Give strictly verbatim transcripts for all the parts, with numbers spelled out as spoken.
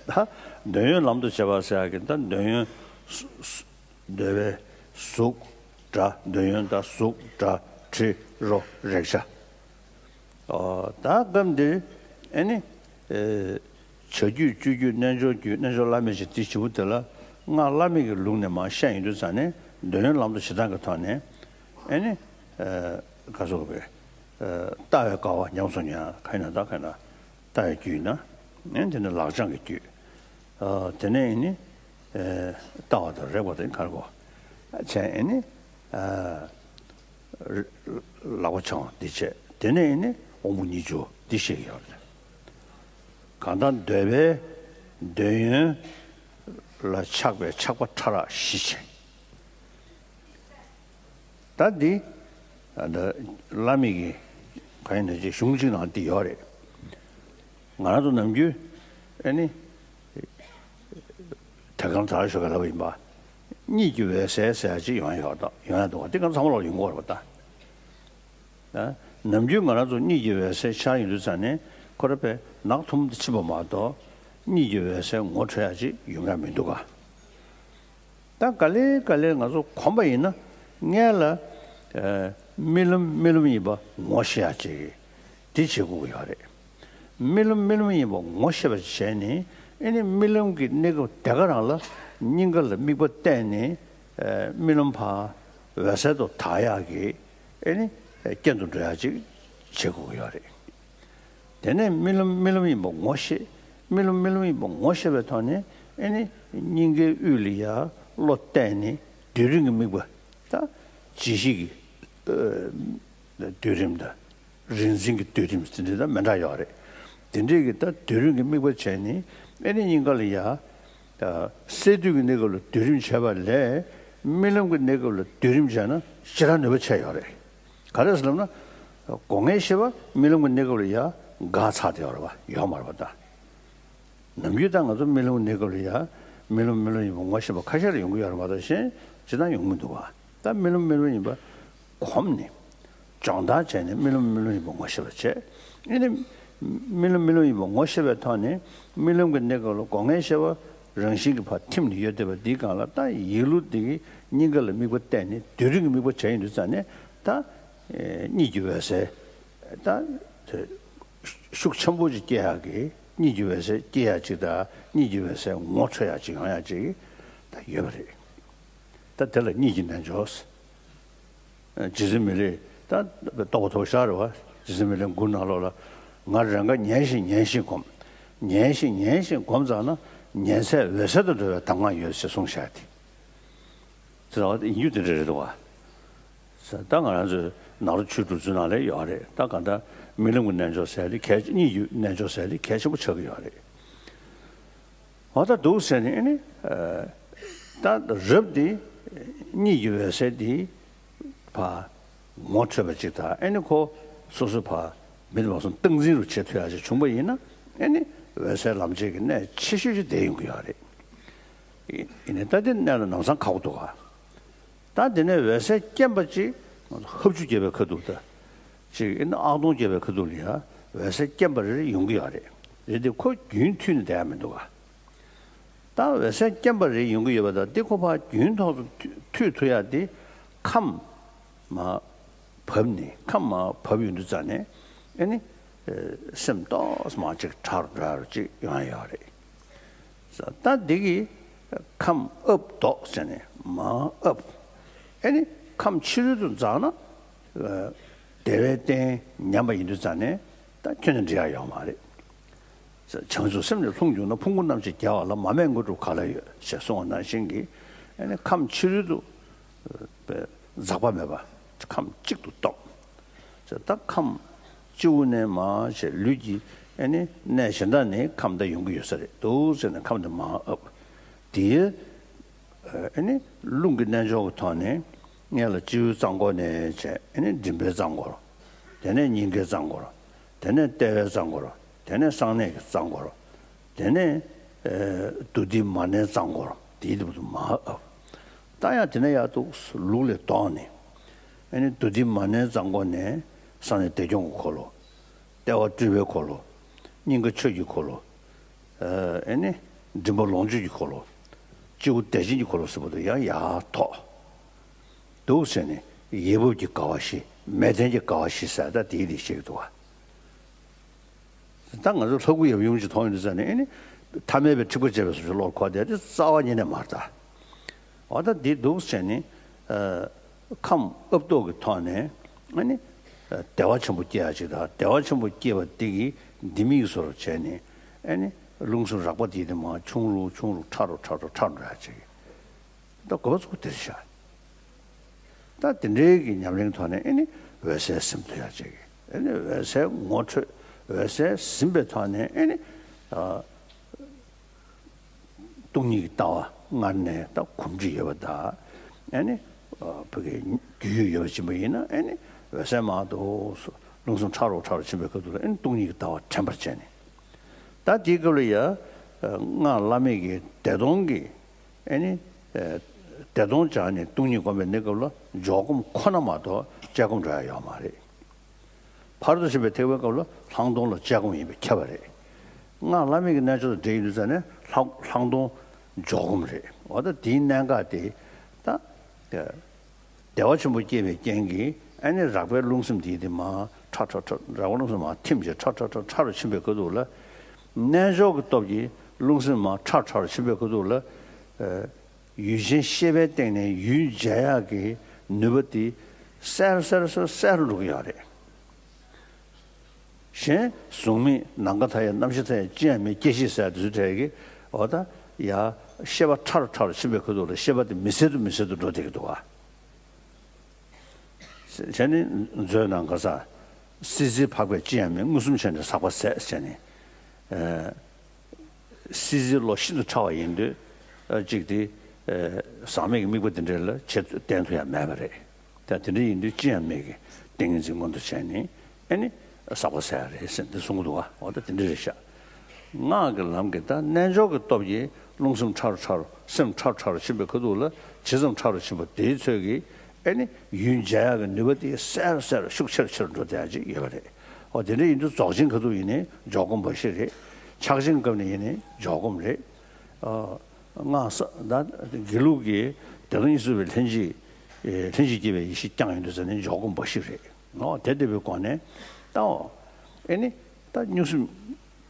ད་འདོད་ཡོན་ལམ་དུ་བྱེད་པ་ཟེར་ཡག་གི་ད་འདོད་ཡོན་གཟུ་གཟུ་འདོད་པའི་གཟུགས་སྒྲ། འདོད་ཡོན་ད་གཟུགས་སྒྲ་དྲི་རོ་རེག་བྱ། ཨོ་ད་སྐབས་འདིར་ཨེ་ནི་ཨེ་བྱ་རྒྱུད་སྤྱོད་རྒྱུད་རྣལ་འབྱོར་རྒྱུད། རྣལ་འབྱོར་བླ་མེད་ཅེས་དེ་བཞི་པོ་དེ་ལ་སྔགས་བླ་མེད་ཀྱི་ལུགས་ནས་མར་བཤད་ཡོང་དུས་ཙང་ནས་འདོད་ཡོན་ལམ་དུ་བྱེད་སྟངས་ཀྱི་ཐོག་ནས་ཨེ་ནི་ཨེ་ག་སོགས་པའི་ཨེ་ལྟ་བའི་དགའ་བ་ཉམས་སུ་མྱོང་ཡ། ག་ཡིན་ན་ད་ག་ཡིན་ན་ལྟ་བའི་རྒྱུད་ཡིན་ན། ཨེ་དེ་ནི་ལག་བཅངས་ཀྱི་རྒྱུད། ཨ་དེ་ནས་ཨེ་ནི་ཨེ་ལྟ་བ་དང་རེག་པ་དང་ག་རེ་གོ་བྱས། ཨེ་ནི་ཨ་ལག་པ་འཆང་བ་འདི་བྱས། དེ་ནས་ཨེ་ནི་དབང་པོ་གཉིས་སྦྱོར་འདི་བཤད་ཀྱི་ཡོད་རེད། གང་ལྟར་འདོད་པའི་འདོད་ཡོན་ལ་ཆགས་པའི་ཆགས་པ་ཕྲ་རགས་ཞི་བྱེད། ད་འདི་ཨ་ད་བླ་མེད་ཀྱི་གང་ཡིན་ན་ཅིག་གཞུང་གཅིག་ནང་འདི་ཡོད་རེད། ང་རང་ཚོ་ནམ་རྒྱུན་ཨེ་ནི་དེ་གང་ཚར་ཞོག་ག་ལབ་པ་ཡིན་པ། གཉིད་ཀྱི་འོད་གསལ་ཟེར་ཡ་ཅིག་ཡོང་ཡ་ཡོད་ད། ཡོང་ཡ་འདུག་བ། དེ་གང་ཚང་མ་ལོག་ཡོང་གི་ཡོད་རེད་པ་ད། ཨ་ནམ་རྒྱུན་ང་རང་ཚོ་གཉིད་ཀྱི་འོད་གསལ་འཆར་ཡོང་དུས་ཙང་ནས་ཁོ་རང་པས་ནག་ཐུམ་དུ་ཕྱིན་པ་མ་གཏོགས་གཉིད་ཀྱི་འོད་གསལ་ངོ་འཕྲོད་ཡ་ཅིག་ཡོང་ཡ་མི་འདུག་ག། ད་ག་ལེ་ག་ལེ་ང་ཚོ་གོམས་པ་ཡིན་ན་སྔོན་ལ་ཨ་རྨི་ལམ་རྨི་ལམ་ཡིན་པ་ངོ་ཤེས་ཡ་ཅིག་དེ་བྱེད་དགོས་ཀྱི་ཡོད་རེད། རྨི་ལམ་རྨི་ལམ་ཡིན་པ་ངོ་ཤེས་པ་བྱས་ནས། ཨེ་ནི་རྨི་ལམ་གྱི་གནས་སྐབས་དེ་ག་རང་ལ་སྙིང་ག་ལ་དམིགས་པ་གཏད་ནས་ཨ་རྨི་ལམ་ཕར་འོད་གསལ་དུ་དག་ཡག་གི་ཨེ་ནི་རྐྱེན་དུ་འགྲོ་ཡག་ཅིག་བྱེད་དགོས་ཀྱི་ཡོད་རེད། དེ་ནས་རྨི་ལམ་རྨི་ལམ་ཡིན་པ་ངོ་ཤེས། རྨི་ལམ་རྨི་ལམ་ཡིན་པ་ངོ་ཤེས་པའི་ཐོག་ནས་ཨེ་ནི་སྙིང་གའི་དབུས་ལ་ཡར་བློ་གཏད་ནས་སྡུད་རིམ་གྱི་དམིགས་པ། ད་ཇི་ཞིག་གི་ཨ་སྡུད་རིམ་དང་། རིལ་འཛིན་གྱི་སྡུད་རིམ་དེ་འདྲ་དང་མི་འདྲ་ཡོད་རེད། དེ་འདྲའི་གི་ད་སྡུད་རིམ་གྱི་དམིགས་པ་བྱས་ནས་ཨེ་ནི་སྙིང་ག་ལ་ཡ། ད་སད་སྡུད་ཀྱི་གནས་སྐབས་ལ་སྡུད་རིམ་བྱས་པ་ལས་རྨི་ལམ་གྱི་གནས་སྐབས་ལ་སྡུད་རིམ་བྱས་ན་ཞེ་དྲག་ནུས་པ་ཆེ་ཡོད་རེད། ག་རེ་ཟེར་ལབ་ན། སྒོ་ལྔའི་ཤེས་པ་རྨི་ལམ་གྱི་གནས་སྐབས་ལ་ཡ་འགག་ཚར་བསྡད་ཡོད་རེད་པ། ཡོད་མ་རེད་པ་ད། ནམ་རྒྱུན་ད་ང་ཚོ་རྨི་ལམ་གནས་སྐབས་ལ་ཡ་རྨི་ལམ་རྨི་ལམ་ཡིན་པ་ངོ་ཤེས་པ་ཁ་ཤས་རེ་ཡོང་གི་ཡོད་རེད་མ་གཏོགས་གཞན་ཇི་ལྟར་ཡོང་མི་འདུག་ག། ད་རྨི་ལམ་རྨི་ལམ་ཡིན་པ་གོམས་ནས་སྦྱོང་བརྡར་བྱས་ནས་རྨི་ལམ་རྨི་ལམ་ཡིན་པ་ངོ་ཤེས་པ་བྱས། ཨེ་ནི་རྨི་ལམ་རྨི་ལམ་ཡིན་པ་ངོ་ཤེས་པའི་ཐོག་ནས་རྨི་ལམ་གྱི་གནས་སྐབས་ལ་སྒོ་ལྔའི་ཤེས་པ་རང་བཞིན་གྱིས་ཕར་ཐིམ་ནས་ཡོད་བསྡད་པ་འདིའི་སྒང་ལ་ད་ཡིད་བློ་འདི་གི་སྙིང་ག་ལ་དམིགས་པ་གཏད་ནས་སྡུད་རིམ་གྱི་དམིགས་པ་བྱས་ཡོང་དུས་ཙང་ནས་ད་གཉིད་ཀྱི་འོད་གསལ་ད་དེ། ཤུགས་ཆེན་པོ་ཅིག་སྐྱེ་ཡག་གི་གཉིད་ཀྱི་འོད་གསལ་སྐྱེ་ཡག་ཅིག་དང་གཉིད་ཀྱི་འོད་གསལ་ངོ་འཕྲོད་ཡག་ཅིག་ཡོང་ཡག་ཅིག་ད་ཡོད་པ་རེད། ད་དེ་ལ་གཉིད་ཀྱི་རྣལ་འབྱོར། རྗེ་བཙུན་མི་ལས་ད་རྟོགས་པ་ཐོབ་ཤག་རེད་བ། རྗེ་བཙུན་མི་ལས་མགུར་ནང་ལོགས་ལ། ང་རེ་འགའ་ཉལ་ཞིང་ཉལ་ཞིང་སྒོམ། ཉལ་ཞིང་ཉལ་ཞིང་སྒོམ་ཙམ་ན་ཉལ་སའི་འོད་གསལ་དུ་འགྲོ་བའི་གདམས་ངག་ཡོད་ཅེས་གསུངས་བཞག་སྟེ། ཟེར་བ་དེ་ཡིན་རྒྱུ་དེ་འདྲ་རེད་འདུག་བ། ད་ང་རང་ཚོའི་ནཱ་རོ་ཆོས་དྲུག་ཚོའི་ནང་ལ་ཡོད་རེད། ད་གང་ལྟར་རྨི་ལམ་གྱི་རྣལ་འབྱོར་ཟེར་དེ་གལ་གཉིད་ཀྱི་རྣལ་འབྱོར་ཟེར་དེ་གལ་ཆེན་པོ་ཆགས་ཀྱི་ཡོད་རེད། འོ་ད་འདུག་ཟེར་ནས་ཨེ་ནི། ད་རབ་དེ་གཉིད་ཀྱི་འོད་གསལ་དེ་ཕར་ངོ་འཕྲོད་པ་ཅིག་དང་ཨེ་ནི་ཁོ་སོ་སོ་ཕར་མི་དེ་མ་སོང་སྟངས་འཛིན་རུ་བྱེད་ཐུབ་ཡག་ཅིག་བྱུང་པ་ཡིན་ན་ཨེ་ནི་འོད་གསལ་ལམ་བྱེད་ཀྱི་གནད་ཆེ་ཤོས་ཅིག་བསྡད་ཡོང་གི་ཡོད་རེད། ཡིན་ནའི་ད་དེ་གནད་ལ་ནམ་སང་ཁག་པོ་འདུག་ག། ད་དེ་ནས་འོད་གསལ་སྐྱེན་པ་ཅིག་ཧབ་ཆུ་རྒྱས་པའི་ཁ་ཐུག་ད། ཅིག་ཨེ་ནི་ཨག་སྟོང་རྒྱས་པའི་ཁ་ཐུག་ལ་ཡ་འོད་གསལ་སྐྱེན་པ་རེ་རེ་ཡོང་གི་ཡོད་རེད། རེད་དེ་ཁོ་རྒྱུན་མཐུད་ནས་བསྡད་ཡ་མི་འདུག་ག། ད་འོད་གསལ་སྐྱེན་པ་རེ་ཡོང་གི་ཡོད་པ་ད་འདི་ཁོ་ཕར་རྒྱུན་ཐོག་ཏུ་མཐུད་མཐུད་ཐུབ་ཡ་དེ་ཁམས་མར་བབས་ནས་ཁམས་མར་བབས་ཡོང་དུས་ཙང་ནས་ཨེ་ནི་སེམས་ཏོག་ཙམ་ཅིག་དྲག་རུ་དྲག་རུ་ཅིག་ཡོང་ཡ་ཡོད་རེད། ད་འདི་གི་ཁམས་ཨབ་ལྡོག་ཟེར་ནས་མར་ཨབ། ཨེ་ནི་ཁམས་ཕྱི་རོལ་དུ་འཛག་ན་བདེ་བའི་རྟེན་ཉམས་པ་ཡིན་དུས་ཙང་ནས་ད་ཁྱོན་ནས་འགྲིག་ཡ་ཡོད་མ་རེད། བྱང་ཆུབ་སེམས་ནི་ལྷུང་གྱུར་ན། ཕུང་པོ་རྣམས་ཀྱིས་རྒྱལ་བ་ལ། མ་རྨོས་དངོས་གྲུབ་ག་ལ་ཡོད། ཞེས་གསུངས་པ་ནང་བཞིན་གྱི་ཨེ་ནི་ཁམས་ཕྱི་རོལ་དུ་འཛག་པ་མེད་པ་ཁམས་གཅིག་ཏུ་སྟོང་། ད་ཁམས་སྤྱི་བོ་ནས་མར་བྱས་ལུས་ཀྱི་ཨེ་ནི་གནས་གཞན་དག་ནས་ཁམས་ད་ཡོང་གི་ཡོད་ས་རེད་འདུག་ཟེར་ནས་ཁམས་དེ་མར་ཨབ། དེའི་ཨེ་ནི་རླུང་གི་རྣལ་འབྱོར་གྱི་ཐོག་ནས་སྔོན་ལ་སྤྱི་བོའི་རྩ་འགོ་ནས་བྱས་ཨེ་ནི་མགྲིན་པའི་རྩ་འགོར། དེ་ནས་སྙིང་གའི་རྩ་འགོར། དེ་ནས་ལྟེ་བའི་རྩ་འགོར། དེ་ནས་གསང་གནས་ཀྱི་རྩ་འགོར། དེ་ནས་ཨེ་རྡོ་དིལ་མ་ནའི་རྩ་འགོར། དེའི་སྟེང་དུ་མར་ཨབ། ད་ཡང་དེ་ནས་ཡར་དུ་ལུགས་ལས་ལྡོག་ནས་ཨེ་ནི་རྡོ་དིལ་མ་ནའི་རྩ་འགོར་ནས་གསང་གནས་བདེ་སྐྱོང་གི་འཁོར་ལོ། ལྟེ་བ་སྤྲུལ་པའི་འཁོར་ལོ། སྙིང་ག་ཆོས་ཀྱི་འཁོར་ལོ། ཨེ་ནི་ མགྲིན་པ་ལོངས་སྤྱོད་ཀྱི་འཁོར་ལོ། སྤྱི་བོ་བདེ་ཆེན་གྱི་འཁོར་ལོ་ཟེར་བ་དེ་ཡང་ཡར་ཐོག་འདུག་ཟེར་ནས་ཡས་བབ་ཀྱི་དགའ་བ་བཞི། མལ་སྟན་གྱི་དགའ་བ་བཞི་ཟེར། ད་དེའི་དེ་བཤད་ཀྱི་འདུག་བ། ད་ང་ཚོ་ལྷ་སྐུ་ཡབ་ཡུམ་ཅིག་མཐོང་ཡོང་དུས་ཙ་ནས་ཨེ་ནི་ཐ་མལ་པའི་འཁྲིག་པ་བྱས་པའི་བཟོ་ཅིག་བློར་འཁོར་བསྡད་དེ་རྩ་བ་ཉིད་ནས་མ་རེད་ད། འོ་ད་འདི་འདུག་ཟེར་ནས་ཨ་ཁམས་ཨབ་ཏོག་གི་ཐོག་ནས་ཨ་ནི་ཨ་བདེ་བ་ཆེན་པོ་སྐྱེ་ཡ་ཅིག་དང་། བདེ་བ་ཆེན་པོ་སྐྱེས་པ་འདི་གིས་ལྡེ་མིག་བཟོ་འདྲ་བྱས་ནས་ཨ་ནི་རླུང་སེམས་རགས་པ་འདི་དེ་མར་ཆུང་རུ་ཆུང་རུ་ཕྲ་རུ་ཕྲ་རུ་ཕྲ་རུ་འགྲོ་ཡ་ཅིག་ད་དགོས་པ་ཚོ་དེར་བཞག་ད་དེ་འདྲའི་གི་ཉམས་ལེན་ཐོག་ནས་ཨེ་ནི་འོད་གསལ་སེམས་ཐོབ་ཡ་ཅིག་ཨེ་ནི་འོད་གསལ་ངོ་འཕྲོད། འོད་གསལ་ཟིན་པའི་ཐོག་ནས་ཨེ་ནི་ཨ་སྟོང་ཉིད་ཀྱི་ལྟ་བ་སྔར་ནས་ད་གོམས་འདྲིས་ཡོད་པ་དང་། ཨེ་ནི་ཨ་བོད་ཀྱི་རྒྱུས་ཡོད་ཡོད་པ་ཕྱིན་པ་ཡིན་ན་ཨེ་ནི་འོད་གསལ་མར་དུ་རླུང་སེམས་ཕྲ་རུ་ཕྲ་རུ་ཕྱིན་པའི་སྐབས་དུ་ལ་ཨེ་ནི་སྟོང་ཉིད་ཀྱི་ལྟ་བ་དྲན་པར་བྱས་ནས། ད་དེའི་སྐབས་ལ་ཡ་སྔགས་བླ་མེད་ཀྱི་བདེ་སྟོང་གི་ཨེ་ནི་ཨ་བདེ་སྟོང་སྦྱངས་ནས་སྟོང་ཉིད་བསྒོམས་པའི་གནས་སྐབས་ལ་འཇོག་སྒོམ་ཁོ་ན་མ་གཏོགས་དཔྱད་སྒོམ་འགྲོ་ཡ་ཡོད་མ་རེད། ཕ་རོལ་ཏུ་ཕྱིན་པའི་ཐེག་པའི་སྐབས་ལ་ལྷག་མཐོང་ལ་དཔྱད་སྒོམ་ཡིན་པས་ཁྱབ་པ་རེད། སྔགས་བླ་མེད་ཀྱི་རྣལ་འབྱོར་དང་འབྲེལ་ཡོད་དུས་ཙ་ནས་ལྷག་ལྷག་མཐོང་འཇོག་སྒོམ་རེད། འོ་ད་དེའི་གནད་འགག་དེ་ད་བདེ་བ་ཆེན་པོ་སྐྱེས་པའི་རྐྱེན་གྱིས་ཨ་ནི་རགས་པའི་རླུང་སེམས་དེ་དེ་མར་ཕྲ་ཕྲ་ཕྲ། རགས་པའི་རླུང་སེམས་མར་ཐིམ་བྱས་ཕྲ་ཕྲ་ཕྲ་ཕྲ་རུ་ཕྱིན་པའི་སྐབས་དུ་ལ། རྣལ་འབྱོར་གྱི་སྟོབས་ཀྱིས་རླུང་སེམས་མར་ཕྲ་ཕྲ་རུ་ཕྱིན་པའི་སྐབས་དུ་ལ། ཨ་ཡུལ་ཅན་ཤེས་པའི་སྟེང་ནས་ཡུལ་འཇལ་ཡག་གི་ནུས་པ་དེ་གསལ་རུ་གསལ་རུ་གསལ་རུ་འགྲོ་གི་ཡོད་རེད། གཞན་གཟུགས་མེད་ནམ་མཁའ་མཐའ་ཡས། རྣམ་ཤེས་མཐའ་ཡས་ཅི་ཡང་མེད། སྐྱེ་ཤི་ཟེར་དུས་ཚོད་དེ་གི་འོ་ད་ཡ་ཤེས་པ་ཕྲ་རུ་ཕྲ་རུ་ཕྱིན་པའི་ཁུལ་དུ་ལ་ཤེས་པ་དེ་མི་གསལ་དུ་མི་གསལ་དུ་འགྲོ་བསྡད་ཀྱི་འདུག་བ། བྱས་ནས་མཛོད་ནང་ག་ས་སྲིད་རྩེའི་འཕགས་པས་ཅི་ཡང་མེད། མངོན་སུམ་བྱས་ནས་ཟག་པ་ཟད་བྱས་ནས། ཨ་སྲིད་རྩེའི་བློ་ཤིན་ཏུ་ཕྲ་བ་ཡིན་དུས་ཨ་གཅིག་དེ་ཨ་ཟག་མེད་ཀྱི་དམིགས་པ་དེ་འདྲ་ལ་ཆེད་དུ་བསྟན་ཐུབ་ཡ་མེད་པ་རེད། ད་དེ་འདྲ་ཡིན་དུས་ཅི་ཡང་མེད་ཀྱི་ཏིང་ངེ་འཛིན་མངོན་དུ་བྱས་ནས་ཨ་ནི་ཟག་པ་ཟད་ཡ་རེད་ཟེར་འདི་གསུང་གི་འདུག་བ། འོ་ད་དེ་འདྲ་རེད་ཤག་སྔགས་ཀྱི་ལམ་གྱི་ད་རྣལ་འབྱོར་གྱི་སྟོབས་ཀྱིས་རླུང་སེམས་ཕྲ་རུ་ཕྲ་རུ་སེམས་ཕྲ་རུ་ཕྲ་རུ་ཕྱིན་པའི་ཁ་ཐུག་ལ་ཇི་ཙམ་ཕྲ་རུ་ཕྱིན་པ་དེའི་ཚོད་ཀྱིས་ཨ་ནི་ཡུལ་འཇལ་ཡག་གི་ནུས་པ་དེ་གསལ་རུ་གསལ་རུ་ཤུགས་ཆེ་རུ་ཆེ་རུ་འགྲོ་བསྡད་ཡག་ཅིག་ཡོད་པ་རེད། འོ་དེ་འདྲ་ཡིན་དུས་རྫོགས་ཆེན་ཁ་ཐུག་ཡིན་ནའི་འཇོག་སྒོམ་འབའ་ཞིག་རེད། ཕྱག་ཆེན་སྐབས་ནས་ཡིན་ནའི་འཇོག་སྒོམ་རེད། ཨ་སྔགས་ས་ད་དགེ་ལུགས་ཀྱི་བདེ་སྟོང་གཉིས་སུ་མེད་པའི་ལྷན་ཅིག་ལྷན་ཅིག་སྐྱེས་པའི་ཡེ་ཤེས་བསྐྱངས་ཡོང་དུས་ཙ་ནས་འཇོག་སྒོམ་འབའ་ཞིག་རེད། ཨོ་དེ་འདྲ་བའི་སྒོ་ནས་ད་ཨོ་ཨེ་ནི་ད་གཉུག་སེམས་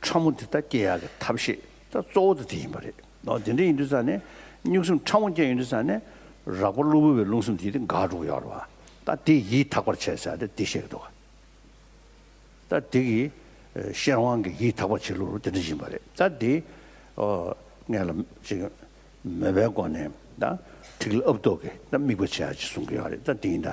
ཕྲ་མོ་དེ་ད་སྐྱེ་ཡག་གི་ཐབས་ཤེས་ད་གཙོ་བོ་དེ་དེ་ཡིན་པ་རེད། ཨོ་དེ་འདྲ་ཡིན་དུས་ཙ་ནས་གཉུག་སེམས་ཕྲ་མོ་སྐྱེ་ཡོང་དུས་ཙ་ནས་རགས་པ་གློ་བུར་བའི་རླུང་སེམས་དེ་དེ་འགག་འགྲོ་གི་ཡོད་རེད་བ། ད་དེ་ཡིད་དག་པར་བྱས་ཟེར་ཏེ་དེ་བཤད་ཀྱི་འདུག་བ། ད་དེ་གི་ཨ་ཤེར་དབང་གི་ཡིད་དག་པ་བྱེད་ལུགས་དེ་འདྲ་ཡིན་པ་རེད། ད་དེ་ཨོ་ངས་ལ་ཅིག་མོས་པའི་སྒོ་ནས་ད་ཐིག་ལེ་ཨབ་ཏོག་གི་ད་དམིགས་པ་བྱེད་ཡག་ཅིག་གསུང་གི་ཡོད་རེད། ད་དེ་ཡིན་ད།